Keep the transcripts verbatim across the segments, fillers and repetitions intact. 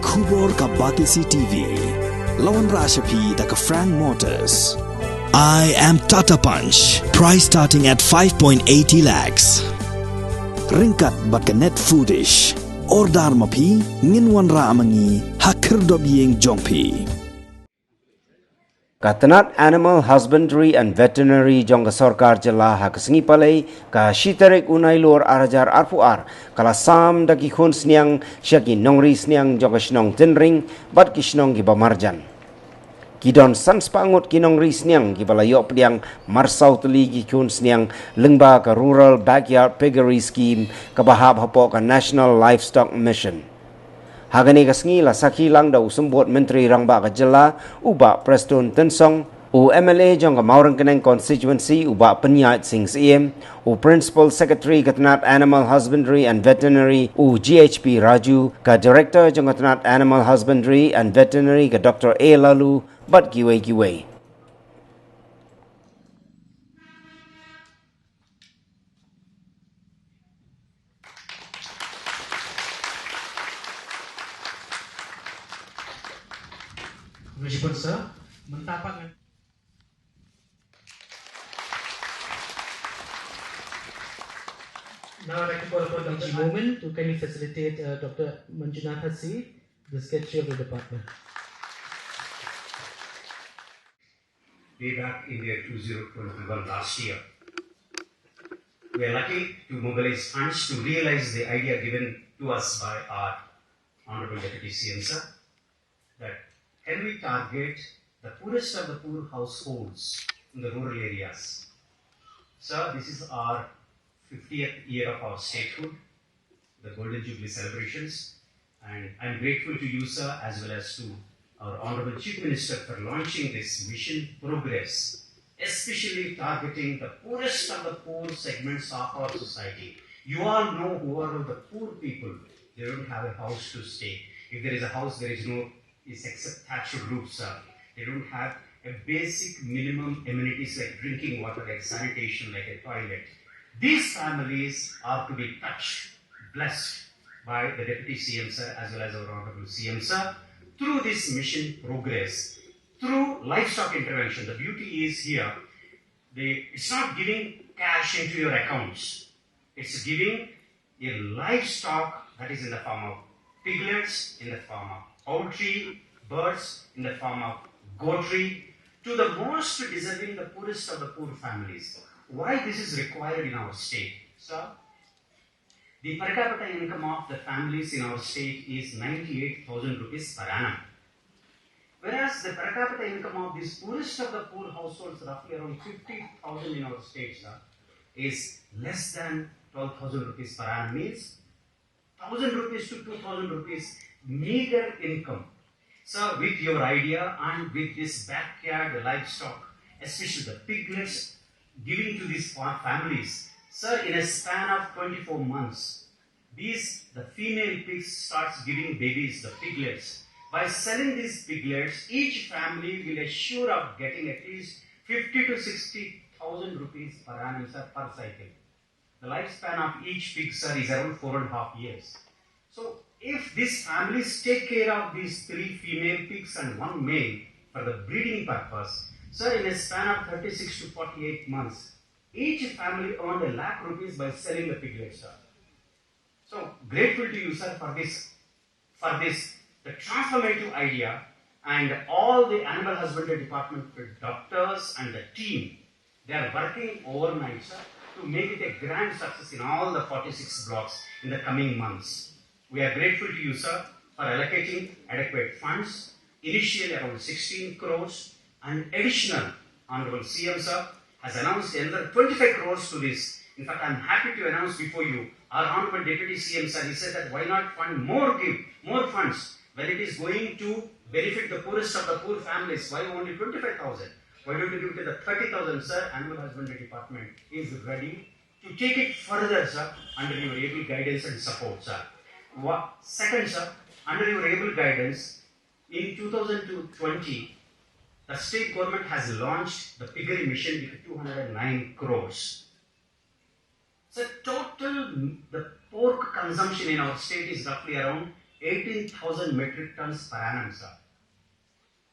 Khubor ka Batesi T V. La wanrah sha phi da ka Frank Motors. I am Tata Punch. Price starting at five point eighty lakhs. Ryngkat bad ka Net Foodish. Order ma phi, ngin wanrah ma ngi ha khyrdop ïing jong phi. Ka tnat Animal Husbandry and Veterinary jong ka sorkar jylla ha ka sngi Palei ka shi tarik u Nailur ar hajar arphew ar ka la sam da ki khun sniang sha ki nongri sniang jong ka shnong Tynring bad ki shnong kiba marjan. Ki don san spah ngut ki nongri sniang kiba la ïoh pdiang mar saw tylli ki khun sniang lyngba ka Rural Backyard Piggery Scheme kaba hap hapoh ka National Livestock Mission. Ha kane ka sngi la sakhi lang da u Symbud Myntri Rangbah ka jylla, u Bah Prestone Tynsong, u M L A jong ka Mawryngkneng Constituency, u Bah Pynïaid Sing Syiem, u Principal Secretary ka tnat Animal Husbandry and Veterinary, u G H P Raju, ka Director jong ka tnat Animal Husbandry and Veterinary, ka Doctor A Laloo, bad kiwei kiwei. Khublei shibun, sir. Mynta pat ngan Now I'd like to call upon Doctor Anji Momin to kindly facilitate uh, Doctor Manjunatha C, the secretary of the department. Way back in the year two thousand twenty-one, last year, we are lucky to mobilize funds to realize the idea given to us by our Honorable Deputy C M, sir, that can we target the poorest of the poor households in the rural areas? Sir, this is our fiftieth year of our statehood, the Golden Jubilee celebrations, and I'm grateful to you, sir, as well as to our Honorable Chief Minister for launching this Mission Progress, especially targeting the poorest of the poor segments of our society. You all know who are the poor people. They don't have a house to stay. If there is a house, there is no is except thatched roofs, sir. They don't have a basic minimum amenities like drinking water, like sanitation, like a toilet. These families are to be touched, blessed by the Deputy C M, sir, as well as our Honorable C M, sir, through this Mission Progress, through livestock intervention. The beauty is here, they, it's not giving cash into your accounts. It's giving a livestock that is in the form of piglets, in the form of poultry, birds, in the form of goatry, to the most deserving, the poorest of the poor families. Why this is required in our state, sir? The per capita income of the families in our state is ninety-eight thousand rupees per annum. Whereas the per capita income of these poorest of the poor households, roughly around fifty thousand in our state, sir, is less than twelve thousand rupees per annum, means thousand rupees to two thousand rupees meager income. Sir, with your idea and with this backyard livestock, especially the piglets, giving to these fa-, families, sir, in a span of twenty-four months, these, the female pigs starts giving babies, the piglets. By selling these piglets, each family will assure of getting at least fifty to sixty thousand rupees per annum, sir, per cycle. The lifespan of each pig, sir, is around four and a half years. So, if these families take care of these three female pigs and one male for the breeding purpose, sir, in a span of thirty-six to forty-eight months, each family earned a lakh rupees by selling the piglets, sir. So, grateful to you, sir, for this, for this, the transformative idea, and all the animal husbandry department, the doctors and the team, they are working overnight, sir, to make it a grand success in all the forty-six blocks in the coming months. We are grateful to you, sir, for allocating adequate funds, initially around sixteen crores, and additional, Honorable C M, sir, has announced another twenty-five crores to this. In fact, I'm happy to announce before you, our Honorable Deputy C M, sir, he said that why not fund more, give more funds when it is going to benefit the poorest of the poor families. Why only twenty-five thousand? Why don't you give it to the thirty thousand, sir? Animal Husbandry Department is ready to take it further, sir, under your able guidance and support, sir. Wha-, second, sir, under your able guidance, in two thousand twenty, the state government has launched the piggery mission with two hundred nine crores. So total, the pork consumption in our state is roughly around eighteen thousand metric tons per annum, sir.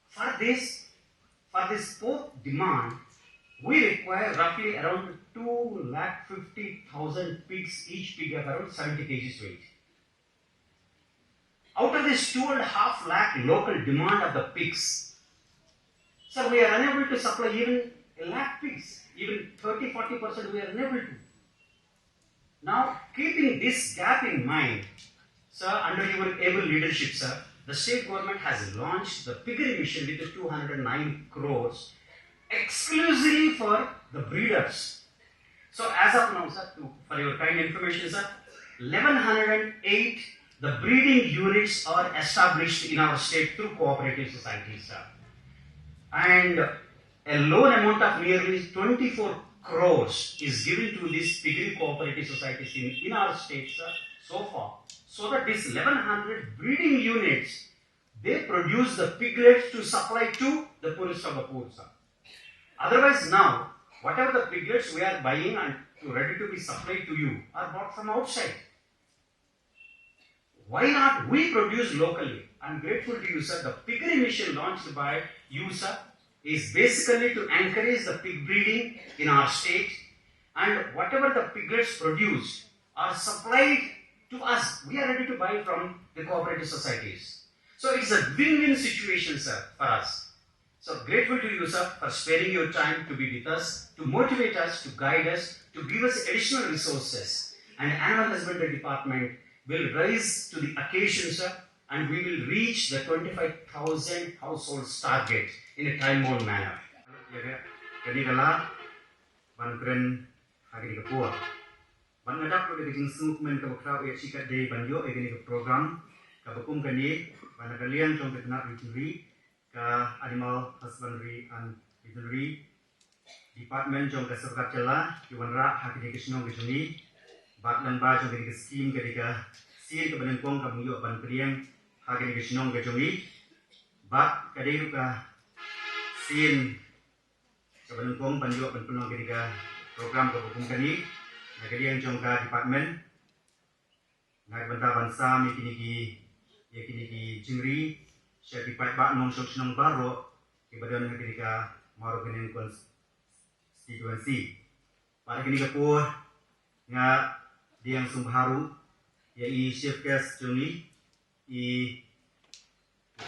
For this, for this pork demand, we require roughly around two lakh fifty thousand pigs, each pig of around seventy kgs weight. Out of this two and a half lakh local demand of the pigs, sir, we are unable to supply even a lakh pigs, even thirty, forty percent we are unable to. Now, keeping this gap in mind, sir, under your able leadership, sir, the state government has launched the piggery mission with the two hundred nine crores exclusively for the breeders. So as of now, sir, to, for your kind information, sir, eleven hundred eight the breeding units are established in our state through cooperative societies, sir. And a loan amount of nearly twenty-four crores is given to these piggery cooperative societies in, in our state, sir, so far, so that these eleven hundred breeding units, they produce the piglets to supply to the poorest of the poor, sir. Otherwise, now, whatever the piglets we are buying and to, ready to be supplied to you are bought from outside. Why not we produce locally? I'm grateful to you, sir. The piggery mission launched by you, sir, is basically to encourage the pig breeding in our state, and whatever the piglets produced are supplied to us. We are ready to buy from the cooperative societies. So it's a win-win situation, sir, for us. So grateful to you, sir, for sparing your time to be with us, to motivate us, to guide us, to give us additional resources. And Animal Husbandry Department will rise to the occasion, sir, and we will reach the twenty-five thousand households target in a time-bound manner. Ïa ka, kane ka lad ban kren ha kane ka por. Ban nga dap ruh da ka jingsngewkmen kaba khraw ïa shi katdei ban ïoh ïa kane ka program kaba kum kane, ban na ka liang jong ka tnat veterinary, ka Animal Husbandry and Veterinary Department jong ka sorkar jylla ki wanrah ha kane ka shnong ka jong ngi. Bad lyngba jong kane ka skim, kane ka sien kaba nyngkong kaba ngi ïoh ban pdiang ha kane ka shnong ka jong ngi. Bad ka dei ruh ka sien kaba nyngkong ban ïoh ban pynlong kane ka program kaba kum kane na ka liang jong ka department. Na ka bynta ban sam ïa kine ki, ïa kine ki jingri sha ki paidbah nongshong shnong baroh kiba don ha kane ka Mawryngkneng constituency. Bad ha kane ka por nga pdiang sngewbha ruh ïa i chief guest jong ngi, i,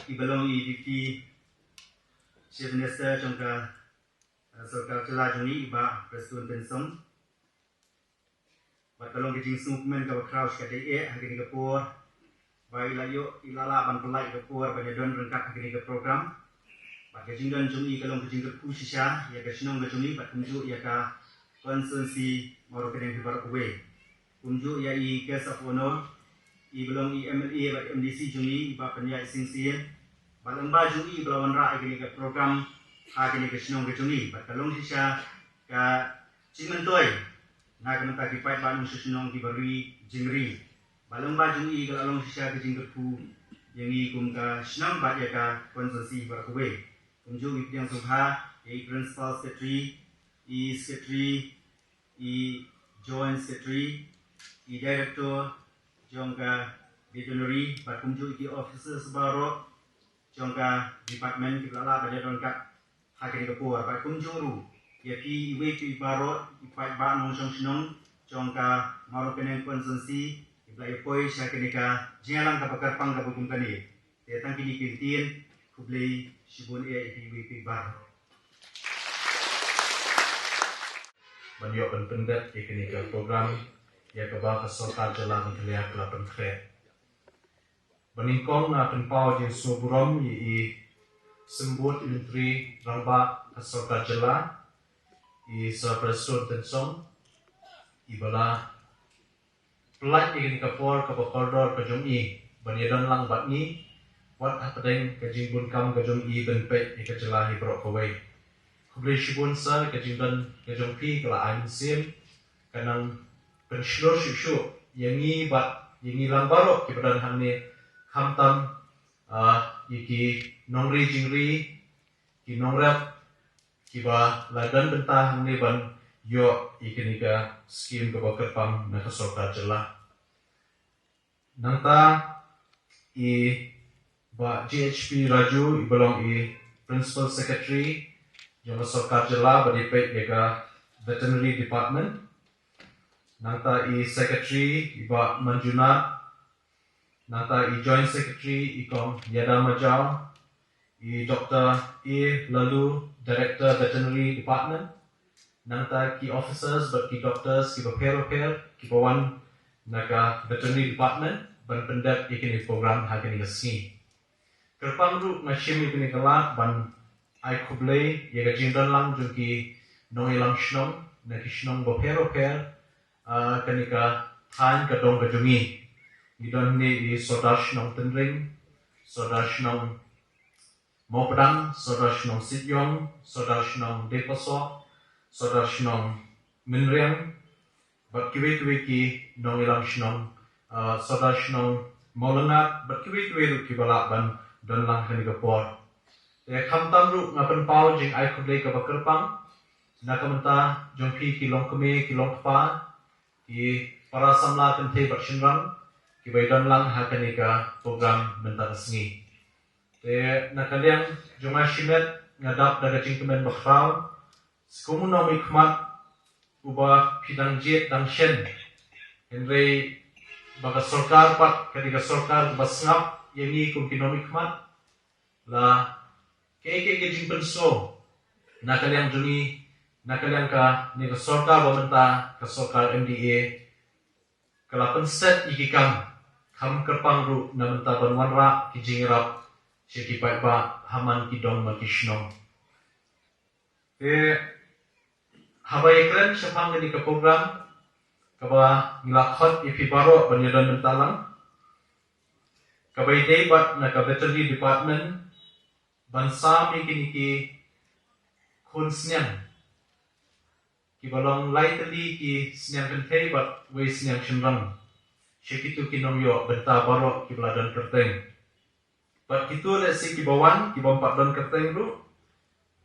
iba long i Deputy Chief Minister jong ka, eh, sorkar jylla jong ngi, i Bah Prestone Tynsong. Bad ka long ka jingsngewkmen kaba khraw shi katdei eh ha kane ka por ba i la ïoh, i la lah ban pynlait ka por ban ïadon ryngkat ha kane ka program. Bad ka jingdon jong i ka long ka jingkyrkhu shisha ïa ka shnong ka jong i bad kumjuh ïa ka constituency Mawryngkneng hi baroh kawei. Kumjuh ïa i guest of honour, iba long i M L A bad M D C jong i, i Bah Pynïaid Sing Syiem. Bad lyngba jong i ba la wanrah ïa kane ka program ha kane ka shnong ka jong i. Bad ka long shisha ka jingmyntoi na ka bynta ki paidbah nongshong shnong kiba ri jingri. Bad lyngba jong i ka la long shisha ka jingkyrkhu ïa ngi kum ka shnong bad ïa ka constituency baroh kawei. Kumjuh ngi pdiang sngewbha ïa i Principal Secretary, i Secretary, i Joint Secretary, i Director jong ka Veterinary bad kumjuh ïa ki officers baroh jong ka department kiba la lah ban ïadon ryngkat ha kane ka por. Bad kumjuh ruh ïa phi iwei pa iwei baroh i paidbah nongshong shnong jong ka Mawryngkneng constituency iba la ïapoi sha kane ka jingïalang kaba kyrpang kaba kum kane. Te tang kine ki ktien, khublei shibun eh ïa phi iwei pa iwei baroh. Ban ïoh ban pyndep ïa kane ka program ïa kaba ka sorkar jylla Meghalaya ka la pynkhreh. Ba nyngkong nga pynpaw jingsngewburom ïa i Symbud Myntri Rangbah ka sorkar jylla, i Sir Prestone Tynsong, iba la pynlait ïa kane ka por kaba kordor ka jong i ban ïadon lang bad ngi wat hapdeng ka jingbun kam ka jong i ban peit ïa ka jylla hi baroh kawei. Khublei shibun Sir, ka jingdon ka jong phi ka la ai mynsiem, ka nang pynshlur shuh shuh ïa ngi bad ïa ngi lang baroh kiba don hangne, khamtam, ah, ïa ki nongri jingri, ki nongrep kiba la don bynta hangne ban ïoh ïa kane ka skim kaba kyrpang na ka sorkar jylla. Nangta i Bah G H P Raju, i ba long i Principal Secretary jong ka Sorkar Jylla ba dei peit ïa ka Veterinary Department. Nangta i Secretary i Bah Manjunath. Nangta i Joint Secretary i Kong Yada Majaw. I Doctor A Lalu, Director Veterinary Department. Nangta ki officers bad ki doctors ki bapher bapher ki ba wan na ka Veterinary Department ban pyndep ïa kine ki program ha kine ki sngi. Kyrpang ruh nga shim ïa kane ka lad ban ai khublei ïa ka jingdon lang jong ki nongïalam shnong na ki shnong bapher bapher, ah, kane ka thaiñ ka dong ka jong ngi. Ngi don hangne i Sordar Shnong Tynring, Sordar Shnong Mawpdang, Sordar Shnong Sitïong, Sordar Shnong Deipasoh, Sordar Shnong Mynriang, bad kiwei kiwei ki nongïalam shnong, ah, Sordar Shnong Mawlyngngad, bad kiwei kiwei ruh ki ba lah ban don lang ha kane ka por. Te khamtam ruh nga pynpaw jingai khublei kaba kyrpang na ka bynta jong phi ki longkmie ki longkpa, ki para samla kynthei bad shynrang ki ba ïadon lang ha kane ka program mynta ka sngi. Te na ka liang jong nga shimet nga dap da ka jingkmen bakhraw, skum u nongmihkhmat uba phi dang jied dang shen. Hynrei ba ka sorkar pat ka dei ka sorkar uba sngap ïa ngi kum ki nongmihkhmat. La kaei kaei ka jingpynsaw na ka liang jong ngi, na ka liang kane ka sorkar ba mynta, ka sorkar M D A, ka la pynset ïa ki kam, kham kyrpang ruh na bynta ban wanrah ki jingïarap sha ki paidbah ha man ki dong man ki shnong. Te haba ïakren shaphang kane ka program kaba ngi la khot ïa phi baroh ban ïadon bynta lang, kaba ïadei bad na ka Veterinary Department ban sam ïa kine ki khun sniang kiba long lai tylli ki sniang kynthei bad wei sniang shynrang sha kito ki nongïoh bynta baroh kiba la don kyrteng. Bad kito lehse kiba wan ki bym pat don kyrteng ruh,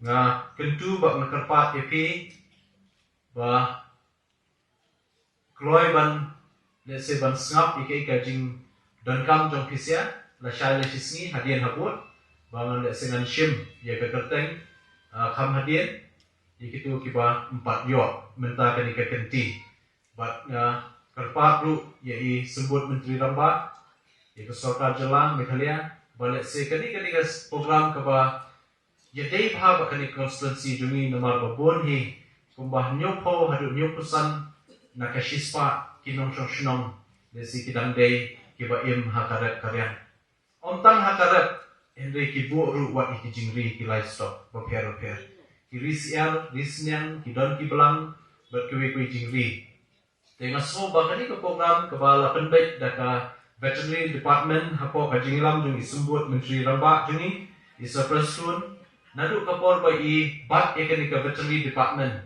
nga kyntu bad nga kyrpad ïa phi ba kloi ban, lehse ban sngap ïa kaei ka jingdonkam jong phi sha lashai lashisngi hadien habud, ba ngan lehse ngan shim ïa ka kyrteng, ah, kham hadien ïa kito kiba ym pat ïoh mynta kane ka kynti. Bad nga kyrpad ruh ïa i Symbud Myntri Rangbah, ïa ka Sorkar Jylla Meghalaya, ba lehse kane, kane ka program kaba ïadei bha bad kane ka constituency jong ngi namar ba bun hi, kumba hynñiewphew haduh hynñiewphew san na ka shispah ki nongshong shnong lehse ki dang dei kiba im ha ka rep ka riang. Ym tang ha ka rep, hynrei ki buh ruh wat ïa ki jingri, ki livestock bapher bapher, ki ri syiar, ri sniang, ki don ki blang bad kiwei kiwei jingri. Te nga sngew ba kane ka program kaba la pynbeit da ka Veterinary Department hapoh ka jingïalam jong i Symbud Myntri Rangbah jong ngi, i Sir Prestone, naduh ka por ba i bat ïa kane ka Veterinary Department,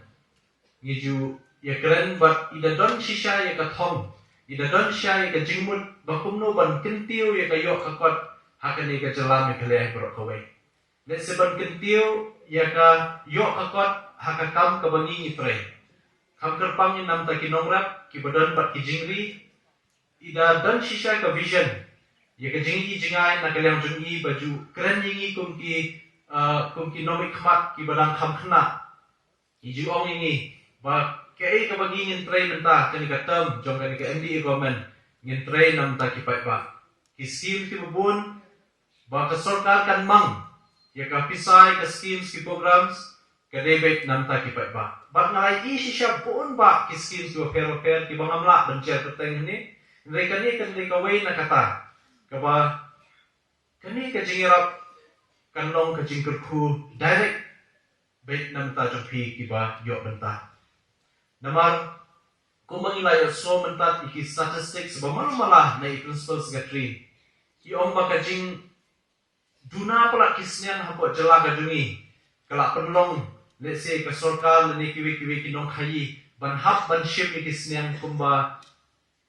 ngi ju ïakren bad i da don shisha ïa ka thong, i da don shisha ïa ka jingmut ba kumno ban kyntiew ïa ka ïoh ka kot ha kane ka jylla Meghalaya baroh kawei. Lehse ban kyntiew ïa ka ïoh ka kot ha ka kam kaba ngi ngi trei. Kham kyrpang ïa namta ki nongrep kiba don bad ki jingri, i da don shisha ka vision ïa ka jingi jingai na ka liang jong i ba ju kren ïa ngi kum ki, ah, kum ki nongmihkhmat kiba dang kham khynnah. I ju ong ïa ngi ba kaei kaba ngi ngin trei mynta kane ka term jong kane ka M D A government, ngin trei namta ki paidbah. Ki scheme kiba bun ba ka sorkar kan mang ïa ka pisa ïa ka schemes ki programs, ka dei beit namta ki paidbah. Bad nga la ïohi shisha bun bah ki schemes kiba pher bapher kiba ngam lah ban jer kyrteng hangne. Hynrei kane kan dei kawei na kata kaba kane ka jingïarap kan long ka jingkyrkhu direct beit namta jong phi kiba ïoh bynta. Namar kumba ngi la ïohsngew mynta ïa ki statistics ba malu mala na i Principal Secretary, i ong ba ka jingduna palat ki sniang hapoh jylla ka jong ngi ka la pynlong, lehse ka sorkar lane kiwei kiwei ki nongkhaïi ban hap ban shim ïa ki sniang kumba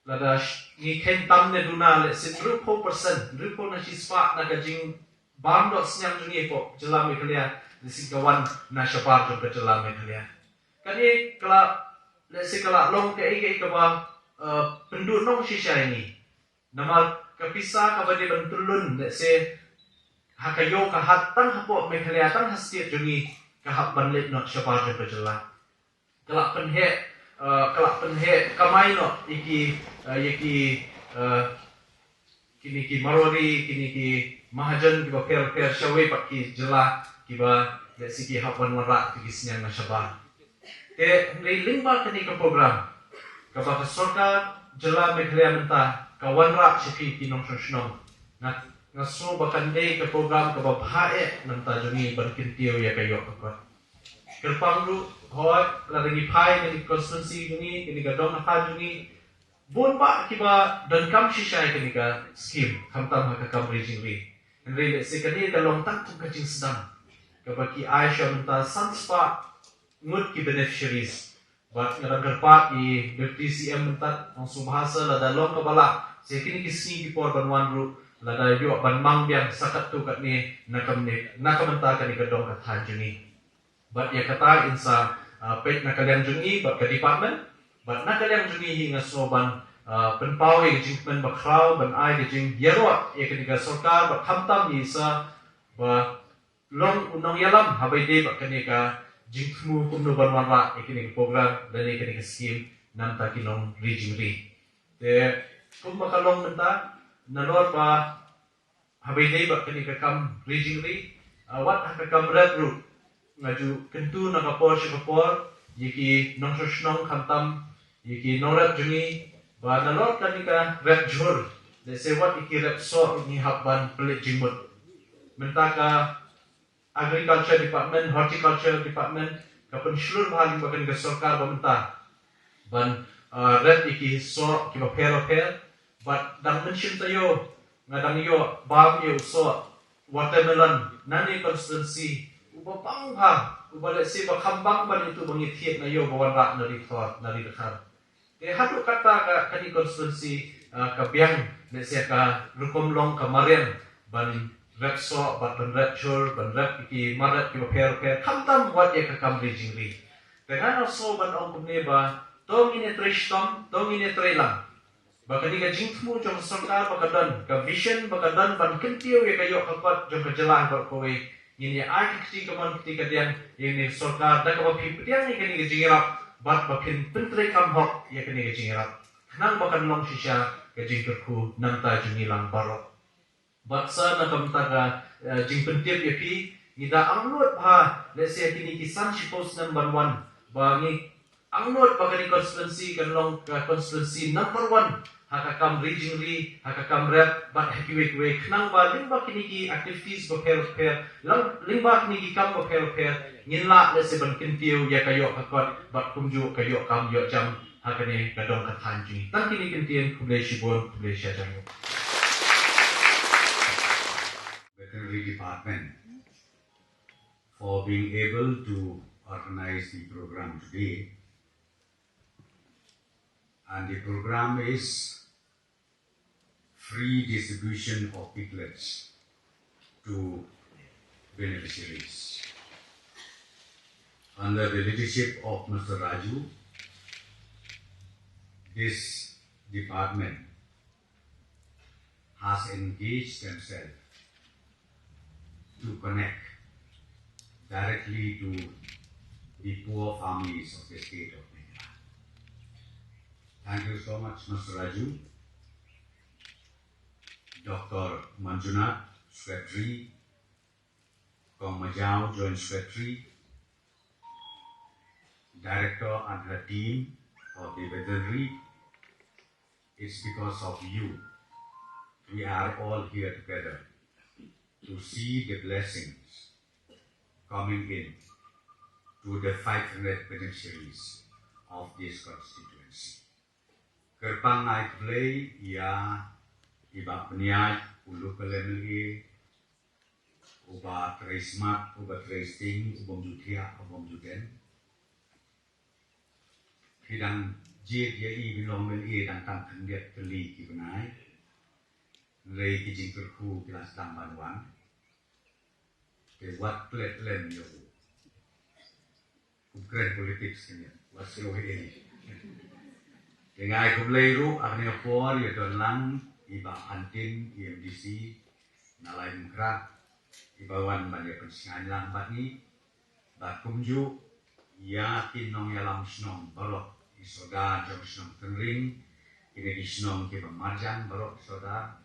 lada sh-, ngi kheiñ tam ne duna lehse hynriewphew percent, hynriewphew na shispah na ka jingbam doh sniang jong ngi hapoh jylla Meghalaya, lehse ka wan na shabar jong ka jylla Meghalaya. Kane ka la, lehse ka la long kaei kaei kaba, eh, pynduhnong shisha ïa ngi. Namar Ka pisa kaba dei ban tyllun, let's say, ha ka ïew ka hat tang hapoh Meghalaya, tang ha state jong ngi, ka hap ban leit noh shabar jong ka jylla. Ka lah pynheh, uh, ka lah pynheh kamai noh ïa ki, uh, ïa ki, uh, kine ki Marwari, kine ki mahajan kiba pher pher shawei pat ki jylla kiba, let's say, ki hap ban wanrah ïa ki sniang na shabar. Te hynrei lyngba kane ka program kaba ka sorkar jylla Meghalaya mynta ka wanrah sha phi ki nongshong shnong, nga, nga sngew ba kan dei ka program kaba bha eh na bynta jong ngi ban kyntiew ïa ka ïoh ka kot. Kyrpang ruh, hooid, lada ngi phai na ki constituency jong ngi, kane ka dong ka thaiñ jong ngi, bun bah kiba donkam shisha ïa kane ka skim, khamtam ha ka kam ri jingri. Hynrei lehse kane ka long tang kum ka jingsdang kaba ki ai sha mynta san spah ngut ki beneficiaries. Bad nga dang kyrpad ïa i Deputy C M mynta, nang sngewbha sa lada long kaba lah, sa kine ki sngi ki por ban wan ruh, lada ïoh ban mang biang sa katto katne na ka mynta, na ka mynta kane ka dong ka thaiñ jong ngi. Bad ïa kata in sa, ah, peit na ka liang jong ngi bad ka department, bad na ka liang jong ngi hi nga sngew ban, ah, pynpaw ïa ka jingkmen bakhraw ban ai ka jingïaroh ïa kane ka sorkar bad khamtam ïa i sa ba long u nongïalam haba ïadei bad kane ka jingthmu kumno ban wanrah ïa kane ka program lane kane ka skim na bynta ki nong ri jingri. Te kumba ka long mynta, nalor ba haba ïadei bad kane ka kam ri jingri, ah, wat ha ka kam rep ruh, nga ju kyntu na ka por sha ka por ïa ki nongshong shnong khamtam ïa ki nongrep jong ngi ba nalor kane ka rep jhur, lehse wat ïa ki rep soh ruh ngi hap ban pynleit jingmut. Mynta ka Agriculture Department, Horticulture Department ka pynshlur bha lyngba kane ka sorkar ba mynta ban, ah, rep ïa ki soh kiba pher ba pher. Bad dang mynsiem taïew nga dang ïoh bam ïa u soh watermelon na ne constituency uba bang bha, uba lehse ba kham bang ban ïa utu ba ngi thied na ïew ba wanrah na ri Thor, na ri Dkhar. Te haduh katta ka, kane constituency, ah, ka biang, lehse ka rukom long ka mariang ban rep soh bad ban rep jhur, ban rep ki mar rep kiba pher pher, khamtam wat ïa ka kam ri jingri. Te nga sngew ban ong kumne ba to ngin ïatrei shitom, to ngin ïatrei lang. Ba kane ka jingthmu jong ka sorkar ba ka don, ka vision ba ka don ban kyntiew ïa ka ïoh ka kot jong ka jylla baroh kawei, ngin ïa ai ka kti kamon kti kadiang ïa kane ka sorkar da kaba phi pdiang ïa kane ka jingïarap bad ba phin pyntreikam hok ïa kane ka jingïarap. Khnang ba kan long shisha ka jingkyrkhu na bynta jong ngi lang baroh. Bad sa na ka bynta ka, eh, jingpyntip ïa phi, ngi da angnud bha, lehse kine ki san shiphew snem ban wan, ba ngi angnud ba kane constituency kan long ka constituency number one ha ka kam ri jingri, ha ka kam rep bad ha kiwei kiwei, khnang ba lyngba kine ki activities ba pher ba pher, lyngba kine ki kam ba pher ba pher, ngin lah lehse ban kyntiew ïa ka ïoh ka kot bad kumjuh ka ïoh kam ïoh jam ha kane ka dong ka thaiñ jong ngi. Tang kine ki ktien, khublei shibun, khublei shihajar nguh. Veterinary Department for being able to organize the program today. And the program is free distribution of piglets to beneficiaries. Under the leadership of Mister Raju, this department has engaged themselves to connect directly to the poor families of the state of Meghalaya. Thank you so much, Mister Raju, Doctor Manjunath, Secretary, Kong Majau, Joint Secretary, Director and her team of the veterinary. It's because of you we are all here together to see the blessings coming in to the five hundred beneficiaries of this constituency. Kyrpang ai khublei ïa i Bah Bniat, u local M L A, uba trei smat, uba trei sting, uba mjutiak, uba mjuden. Ki dang jied ïa i ban long M L A dang tang khyndiat tylli ki bnai. Hynrei ki jingkyrkhu ki la sdang ban wan. Te wat klet lem ïa u. Kum kren politics kane, wat siew hi. Te nga ai khublei ruh ha kane ka por ïa don lang i Bah Antin, i M D C na Laitumkhrah, i ba wan ban ïa pynsngew lang bad ngi, bad kumjuh ïa ki nongïalam shnong baroh, i sordar jong shnong Tynring, kine ki shnong kiba marjan baroh, sordar,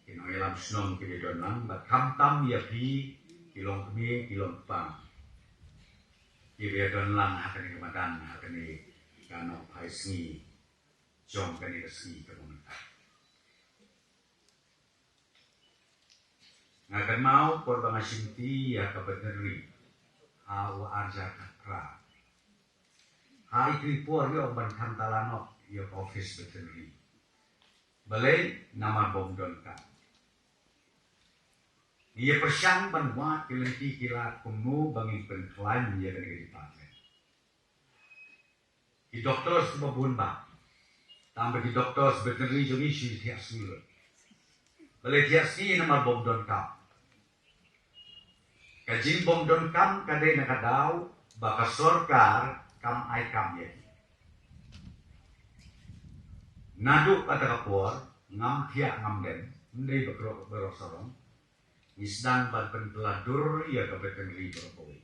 ki nongïalam shnong kiba don lang, bad khamtam ïa phi ki longkmie ki longkpa kiba ïa don lang ha kane ka madan, ha kane ka nongphai sngi jong kane ka sngi kaba mynta. Nga kynmaw por ba nga shimti ïa ka veterinary ha u ar hajar khatphra, ha i kri por ïa u ban khang tala noh ïa ka office veterinary. Balei? Namar bym don kam. Ngi ïa pyrshang ban wad ki lynti ki lad kumno ba ngin pynkhlaiñ ïa kane ka department. Ki doctors kiba bun bha, tang ba ki doctors veterinary jong ngi shu thiah sngi lut. Balei thiah sngi? Namar bym don kam. Ka jingbym don kam ka dei na ka daw ba ka sorkar kam ai kam ïa ki. Naduh kata ka por, ngam thiah ngam dem, ym dei ba khrok baroh sarong, ngi sdang ban pynpla dur ïa ka veterinary baroh kawei.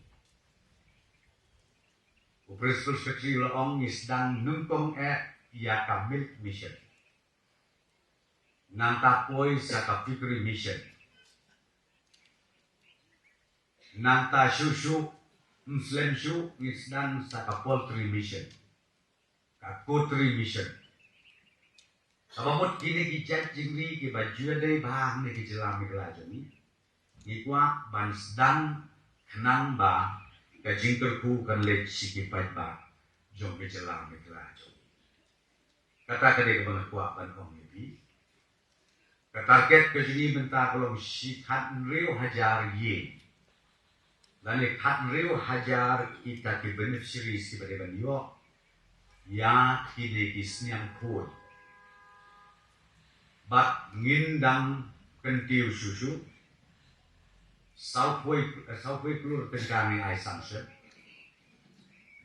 U Principal Secretary u la ong ngi sdang nyngkong eh ïa ka milk mission, nangta poi sa ka piggery mission, nangta shuh shuh, ym slem shuh, ngi sdang sa ka poultry mission, ka coterie mission. Kaba mut kine ki jait jingri kiba ju ïadei bha hangne ki jylla Meghalaya jong ngi, ngi kwah ban sdang khnang ba ka jingkyrkhu kan leit sha ki paidbah jong ka jylla Meghalaya jong ngi. Kata ka dei kaba nga kwah ban ong ïa phi. Ka target ka jong ngi mynta ka long shi khathynriew hajar ïing, lane khathynriew hajar kita ki beneficiaries kiba dei ban ïoh ïa kine ki sniang khuid. Bad ngin dang kyntiew shuh shuh, sawphew, sawphew klur tyngka ngi ai sanction.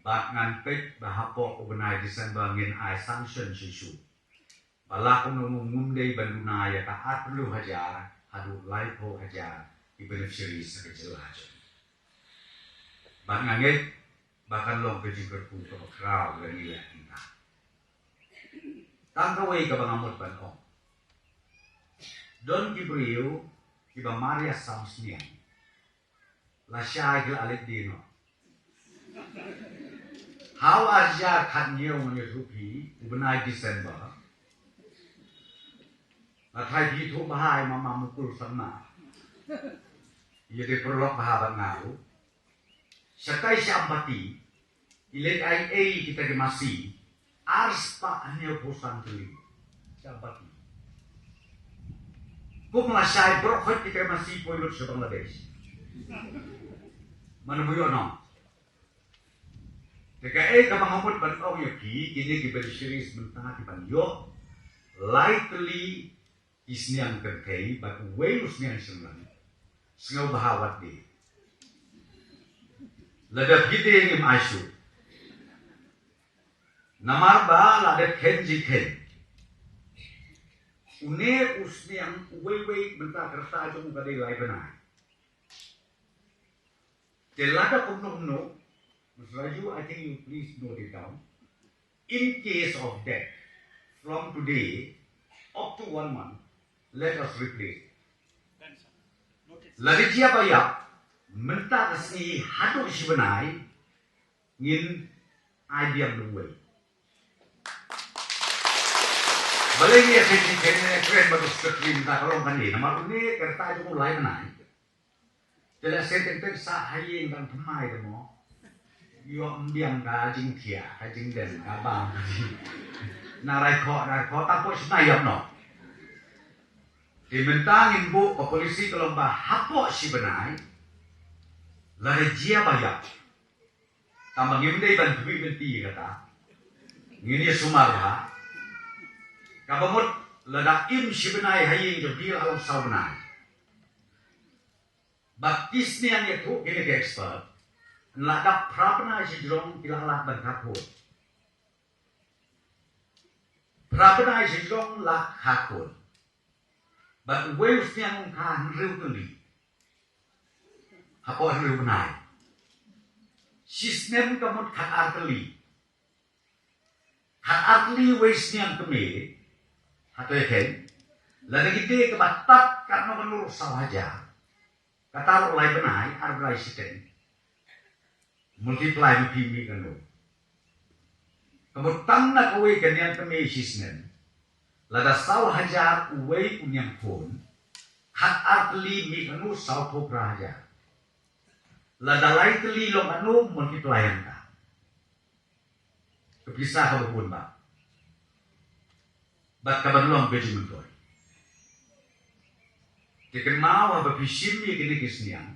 Bad ngan peit ba hapoh u bnai December ngin ai sanction shuh shuh. Ba la kumno ngim dei ban duna ïa ka arphew hajar haduh laiphew hajar ki beneficiaries ha ka jylla jong ngi. Bad nga ngeit ba kan long ka jingkyrkhu kaba khraw lane leh mynta. Tang kawei kaba nga mut ban ong. Don ki briew kiba mar ïa sam sniang, lashai ki la leit die noh. Ha u ar hajar khathynñiew, ngan ïathuh phi, u bnai December, nga thait phi thuh bha ïa Mama Mukul Sangma, ïa dei paralok bha bad nga ruh. Shatai sha Ampati, i leit ai ei kita ki masi arspah hynñiewphew san tylli sha Ampati. Kum lashai baroh khoit kita ki masi poi lut sha Bangladesh. Mano ba ïoh nong? Te kaei kaba nga mut ban ong ïa phi, kine ki beneficiaries mynta ki ban ïoh lai tylli ki sniang kynthei bad uwei u sniang shynrang. Sngewbha wat die. Lada phi die ngim ai shuh. Namar ba la dep kheiñ jingkheiñ. Une u sniang uwei uwei mynta ka rta jong u ka dei lai bnai. Te lada kumno kumno, Mister Raju, I think you please note it down. In case of death, from today up to one month, let us replace. Lada jia ba ïap, mynta ka sngi haduh shi bnai, ngin ai biang da uwei. Balei ngi ïa kren, kren, kren bad u secretary mynta ka long kane, namar une ka rta jong u lai bnai. Te lehse teng teng sah ha ïing dang thymmai te mo. Ïoh ym biang ka jingthiah, ka jingdem, ka bam, ka jing. Na rai khoh, na rai khoh, tang poi shi bnai ïap noh. Te mynta ngin buh ka policy ka long ba hapoh shi bnai, lada jia ba ïap, tang ba ngim dei ban tbit lynti ïa kata, ngin ïa sumar bha. Kaba mut lada im shi bnai ha ïing jong phi, la long saw bnai. Bad ki sniang ïathuh, kine ki expert, la dap phra bnai shajrong ki la lad ban kha khuid. Phra bnai shajrong la kha khuid. Bad uwei u sniang un kha hynriew tylli hapoh hynriew bnai. Shisnem ka mut khatar tylli. Khatar tylli uwei u sniang kmie. Hato ïa kheiñ. Lada ki dei kaba tad katno kano ruh saw hajar. Kata ruh lai bnai, ar bnai shiteng. Multiply ma phi mih kano. Ka mut tang na kawei ka niang kmie shisnem. Lada saw hajar uwei u niang khun. Khatar tylli mih kano, saw phew phra hajar. Lada lai tylli long kano, multiply hangta. Ka pisa kaba bun bha. Bad kaban long ka jingmyntoi. Te kynmaw haba phi shim ïa kine ki sniang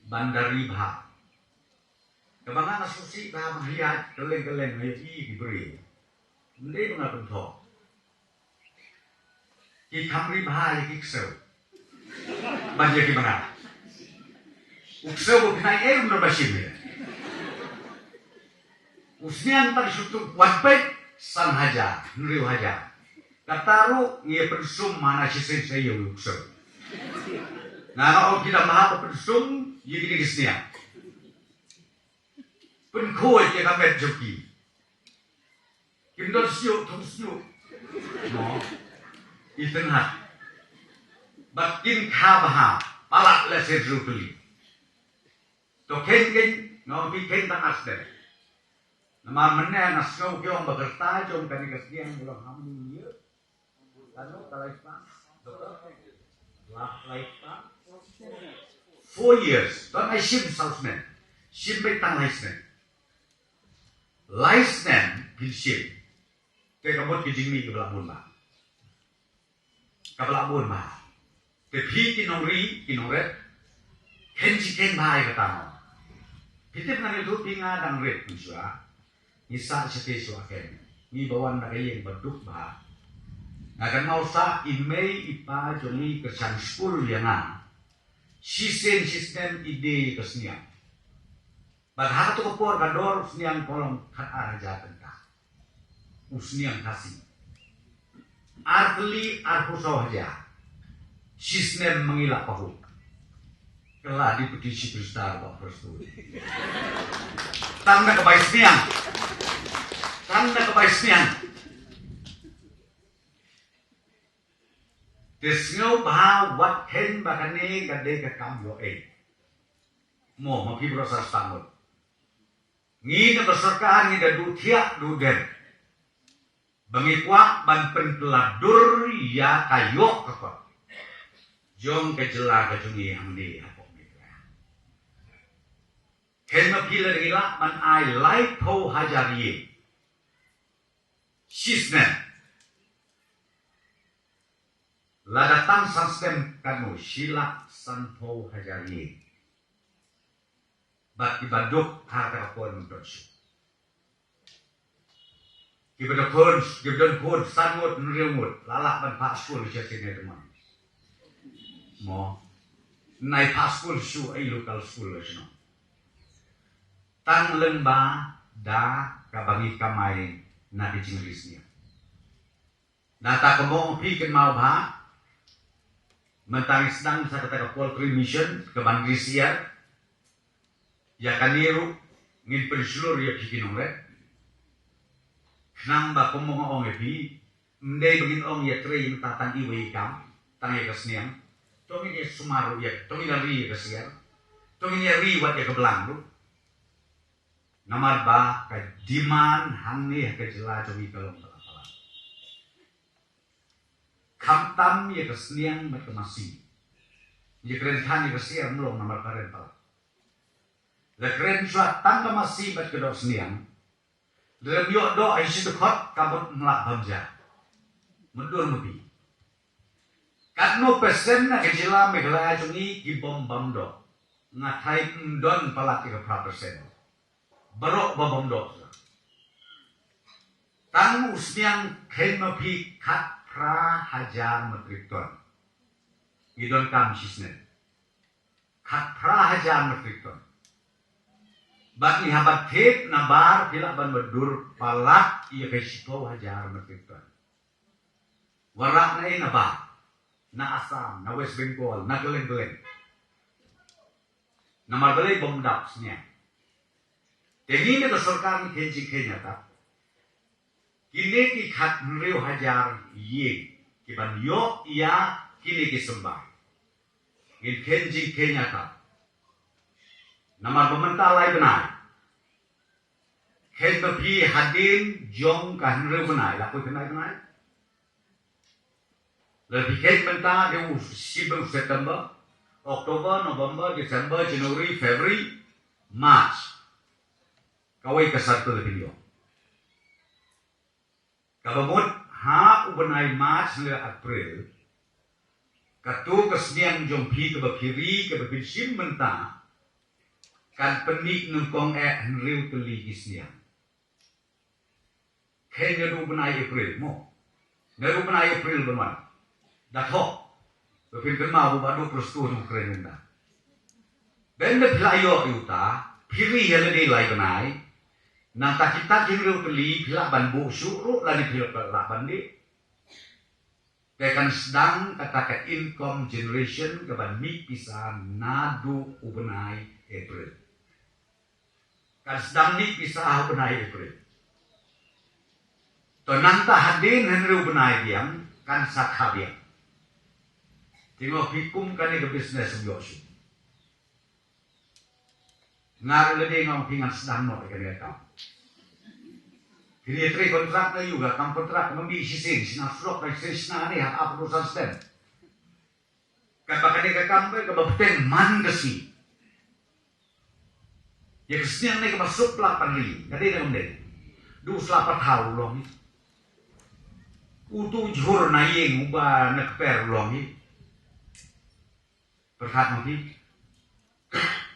ban da ri bha. Kaba nga nga sngewsih bha ban ïaid kylleng kylleng nga ïohi ki briew. Ym dei ba nga kynthoh. Ki kham ri bha ïa ki ksew. Ban ïa ki bnga. U ksew u kynai eh um da ba shim ïa. U sniang tang shu tu wat peit san hajar, hynriew hajar. Kata ruh ngi pynsum mana shisien sa ïa u ksew. Nga nga ong ki da bha ba pynsum ïa ki da ki sniang. Pynkhuid ïa ka met jong ki. Kim don sniuh, thung sniuh. Mo. I tynhat. Bad kin kha bha. Palat lehse hynriew tylli. To kheiñ kheiñ, nga ong phi kheiñ tang ar snem. Namar mynne nga sngew ki ong ba ka rta jong kane ka sniang ka long how many years? Kano ka lifespan? Doktor? La-, lifespan? Four years. Don ai shim saw snem. Shim beit tang lai snem. Lai snem phin shim. Te ka mut ka jingmih kaba la bun bha. Kaba la bun bha. Te phi ki nongri, ki nongret. Kheiñ shi kheiñ bha ïa kata mo. Phi tip nga ïathuh phi nga dang rit mynshuwa. Ngi sah shatei shuwa kheiñ. Ngi ba wan na ka ïing ba duk bha. Nga kynmaw sah i mei i pa jong ngi kyrshan skul ïa nga. Shisien shisnem i die ka sniang. Bad ha kato ka por ka dor u sniang ka long khatar hajar tyngka. U sniang Khasi. Ar tylli arphew saw hajar. Shisnem ma ngi la pahuh. Kylla Deputy Chief Minister ba prestone. Tang na ka bai sniang. Tang na ka bai sniang. Te sngew bha wat kheiñ ba kane ka dei ka kam ïoh ei. Mo, ma phi baroh sa sangmut. Ngi na ka sorkar ngi da duh thiah duh dem. Ba ngi kwah ban pynkylla dur ïa ka ïoh ka kot jong ka jylla ka jong ngi hangne hapoh Meghalaya. Kheiñ ma phi lada ngi lah ban ai laiphew hajar ïing shisnem. Lada tang san snem katno, shi lak sanphew hajar ïing. Bad kiba duk ha kata ka por mynta shuh. Kiba don khun, kiba don khun san ngut, hynriew ngut, la lah ban phah skul sha senior demand. Mo. Nai phah skul shuh ai local skul la shnong. Tang lyngba da kaba ngi kamai na ka jingri sniang. Nangta kumno phi kynmaw bha. Mynta ngi sdang sa kata ka poultry mission kaban ri syiar. Ïa kane ruh ngin pynshlur ïa phi ki nongret. Khnang ba kumno nga ong ïa phi. Ym dei ba ngin ong ïa trei mynta tang iwei i kam. Tang ïa ka sniang. To ngin ïa sumar ruh ïa. To ngin ïa ri ïa ka syiar. To ngin ïa ri wat ïa ka blang ruh. Namar ba ka demand hangne ha ka jylla jong ngi ka long palat palat. Khamtam ïa ka sniang bad ka masi. Ïa kren than ïa ka syiar ym long namar ka ren palat. La kren shuwa tang ka masi bad ka doh sniang. Lada ym ïoh doh ha shi dkhot ka mut ym lah bam ja. Mutdur mut bi. Katno persen na ka jylla Meghalaya jong ngi ki bym bam doh? Nga tharai ym don palat ïa ka phra persen. Baroh ba bam doh. Tang u sniang khein ma phi khatphra hajar metric ton. Ngi donkam shisnem. Khatphra hajar metric ton. Bad ngi haba thied nabar phi lah ban mutdur palat ïa ka shiphew hajar metric ton. Wanrah na ei nabar. na Assam, na West Bengal, na kylleng kylleng. Namar balei? Bym dap sniang. Te ngi na ka sorkar ngi kheiñ jingkheiñ ïa ka. Kine ki khathynriew hajar ïing kiban ïoh ïa kine ki symbai, ngin kheiñ jingkheiñ ïa ka. Namar ba mynta lai bnai. Kheiñ ma phi hadien jong ka hynriew bnai, la poi khyndai bnai. Lada phi kheiñ mynta, dei u shi bnai, September, October, November, December, January, February, March. Kawei ka cycle phin ïoh. Kaba mut ha u bnai March ne April, kato ka sniang jong phi kaba phi ri, kaba phin shim mynta, kan pynmih nyngkong eh hynriew tylli ki sniang. Kheiñ naduh bnai April mo. Naduh bnai April ban wan. Da thoh. Ba phin kynmaw ba duk prestone u kren ynda. Ban da phi la ïoh ïa uta, phi ri ïa lade lai bnai. Nangta kita ki hynriew tylli phi lah ban buh shuh ruh lane phi lah ban dih. Te kan sdang kata ka income generation kaban mih pisa naduh u bnai April. Kan sdang mih pisa ha u bnai April. To nangta hadien hynriew bnai biang kan sa kha biang. Te nga ong phi kum kane ka business ym ïoh shuh. Nga ruh lade nga ong phi ngan sdang noh ïa kane ka kam. Phi ïa trei kontrak na ïu, ka kam kontrak ka mih shisien, shna surok ka shisien, shna ne ha ap ruh san stem. Kaba kane ka kam ba kaba bteng man ka sngi. Ïa ka sniang ne kaba suk pla pan ri, ka dei ne kam dei. Du sla pathaw u long hi. Utu jhur na ïing uba na kper u long hi. Pyrkhat ma phi.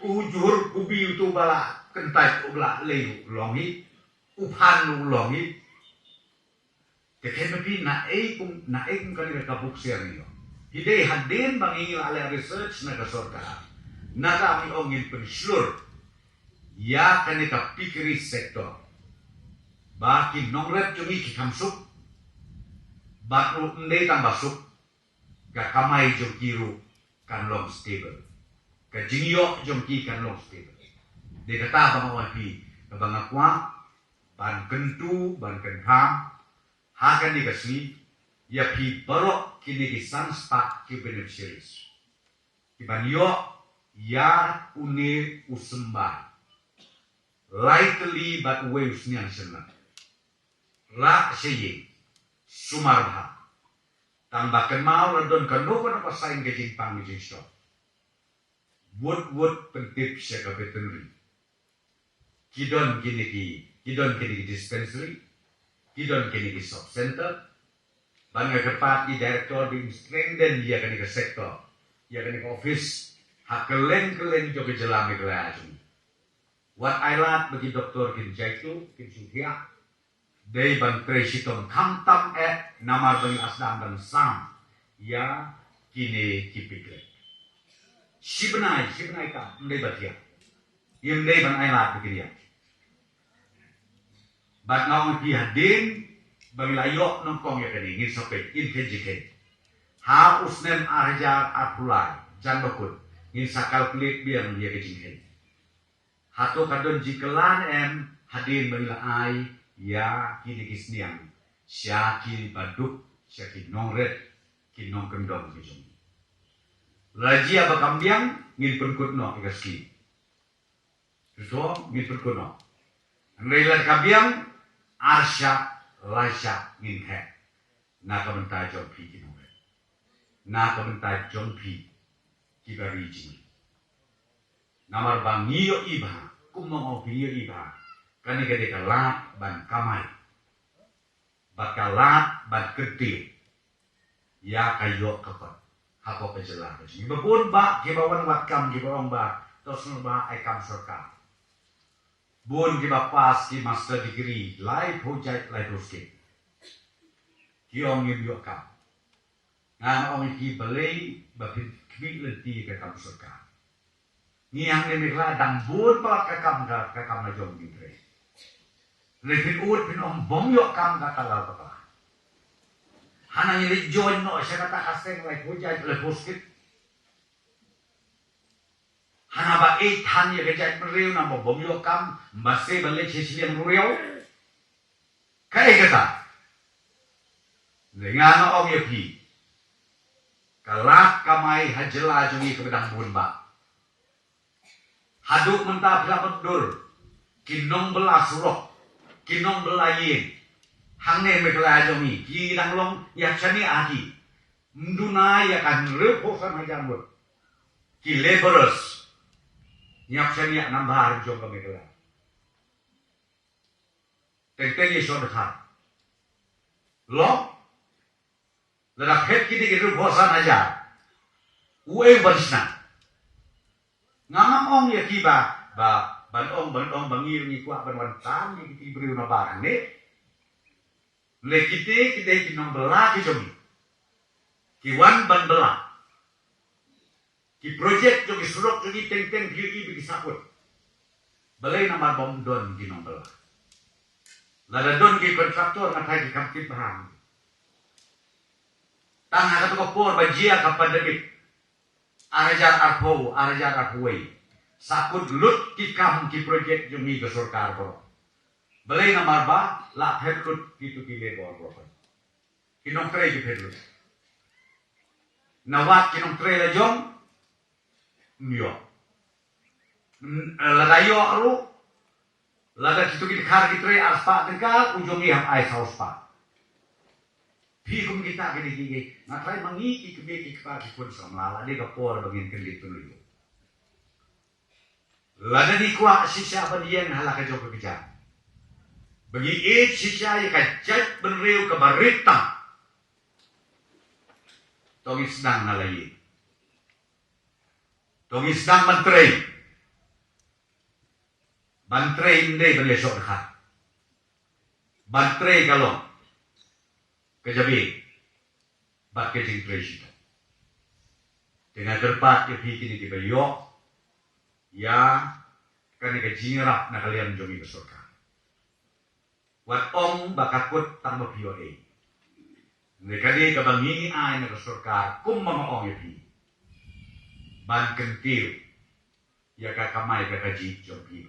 U jhur kubi utu ba la kyntait u ba la lei u long hi. U phan u long hi. Te khein ma phi na ei kum, na ei kum kane ka buk siar ngi ong. Hi dei hadien ba ngi la leh research na ka sorkar. Na ka ngi ong ngin pynshlur ïa kane ka piggery sector. Ba ki nongrep jong ngi ki kham suk. Bad ruh ym dei tang ba suk. Ka kamai jong ki ruh kan long stable. Ka jingïoh jong ki kan long stable. Dei kata ba nga ong ïa phi, kaba nga kwah ban kyntu, ban kynpham ha kane ka sngi ïa phi baroh kine ki san spah ki beneficiaries kiban ïoh ïa une u symbai. Lai tylli bad uwei u sniang shynrang. Rah sha ïing, sumar bha. Tang ba kynmaw la don kano kano ka sign ka jingpang ka jingshitom. Wut wut pyntip sha ka veterinary. Ki don kine ki, ki don kine ki dispensary, ki don kine ki sub center. Bad nga kyrpad ïa i director ba in strengthen ïa kane ka sector, ïa kane ka office ha kylleng kylleng jong ka jylla Meghalaya jong ngi. Wat ai lad ba ki doktor kin jaitu, kin shu thiah. Dei ban trei shitom khamtam eh namar ba ngi la sdang ban sam ïa kine ki piglet. Shi bnai, shi bnai kam, ym dei ba thiah. Ym dei ban ai lad ba kin ïa. Bad nga ong ïa phi hadien ba ngi la ïoh nyngkong ïa kane ngin sa peit, ngin kheiñ jingkheiñ. Ha u snem ar hajar arphew lai, jan ba kut, ngin sa calculate biang ïa ka jingkheiñ. Hato ka don jingkylla ne em hadien ba ngi la ai ïa kine ki sniang sha ki baduk, sha ki nongret, ki nongkyndong ki jong ngi. Lada jia ba kam biang, ngin pynkut noh ïa ka skim. Te to ngin pynkut noh. Hynrei lada ka biang, ar shah, lai shah ngin theh. Na ka bynta jong phi ki nongret. Na ka bynta jong phi ki ba ri jong ngi. Namar ba ngi ïohi bha, kum ma nga ong phi ngi ïohi bha. Kane ka dei ka lad ban kamai. Bad ka lad ban kyntiew ïa ka ïoh ka kot hapoh ka jylla ka jong ngi. Ba bun bah kiba wan wad kam kiba ong ba to sngewbha ai kam sorkar. Bun kiba pass ki master degree, laiphew jait, laiphew skit. Ki ong ngim ïoh kam. Nga ong ïa ki balei ba phin khmih lynti ïa ka kam sorkar. Ngi hangne Meghalaya dang bun palat ka kam, ka, ka kam la jong ngi trei. Lei phin ud phin ong bym ïoh kam kata la kata. Hana ngi leit join noh sha kata ka seng laiphew jait laiphew skit. Hana ba ïeit than ïa ka jaitbynriew namar ba ym ïoh kam, ba se ba leit sha shiliang ruriaw. Kaei kata? Lei nga nga ong ïa phi, ka lad kamai ha jylla jong ngi kaba dang bun bha. Haduh mynta phi la pyndur ki nongbylla surok, ki nongbylla ïing. Hangne Meghalaya jong ngi ki dang long ïa shaniah ha ki. Ym duna ïa ka hynriewphew san hajar ngut ki labourers. Ïa shaniah namar jong ka Meghalaya. Teng teng ïa shong dkhar. Long Lada phet kine ki hynriewphew san hajar, uei u ban shna? Nga ngam ong ïa ki ba, ba, ban ong, ban ong ba ngi, ngi kwah ban wan tan ïa kiti ki briew na bar hangne. Lei kite ki dei ki nongbylla ki jong ngi. Ki wan ban bylla. Ki projek jong ki surok jong ngi teng teng phi ïohi ba ki sahkut. Balei? Namar ba ym don ki nongbylla. Lada don ki kontraktor nga tharai ki kham tip bha. Tang ha kato ka por ba jia ka pandemic, ar hajar arphew, ar hajar arphew wei, sahkut lut ki kam ki projek jong ngi ka sorkar baroh. Balei? Namar ba la phet lut kito ki labor baroh. Ki nongtrei ki phet lut. Na wad ki nongtrei la jong, ym ïoh. Lada ïoh ruh, lada kito ki dkhar ki trei ar spah tyngka, u jong ngi hap ai saw spah. Phi kum kita ki dei ki, ki, nga tharai ma ngi ki kmie ki kpa ki khun samla, la dei ka por ba ngin kyndit pynlong. Lada ngi kwah shisha ban ïeng ha la ka jong ka kjat, ba ngi ïeit shisha ïa ka jaitbynriew kaba rit tam, to ngin sdang na la ïing. To ngin sdang ban trei. Ban trei ym dei ban ïashong dkhar. Ban trei ka long ka jabieng bad ka jingtrei shitom. Te nga kyrpad ïa phi kine kiba ïoh ïa kane ka jingïarap na ka liang jong ngi ka sorkar, wat ong ba ka kut tang ba phi ïoh ei. Hynrei ka dei kaba ngi ai na ka sorkar, kumba nga ong ïa phi, ban kyntiew ïa ka kamai ka kajih jong phi.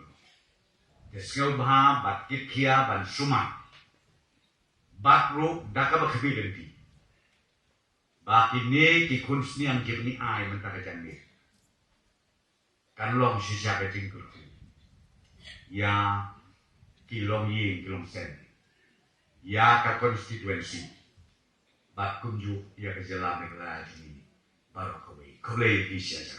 Te sngewbha bad kitkhia ban sumar bad ruh da kaba khmih lynti ba kine ki khun sniang kiba ngi ai mynta ka janmiet kan long shisha ka jingkyrkhu ïa ki longïing ki longsem, ïa ka constituency, bad kumjuh ïa ka jylla Meghalaya jong ngi baroh kawei. Khublei ïa phi shisha.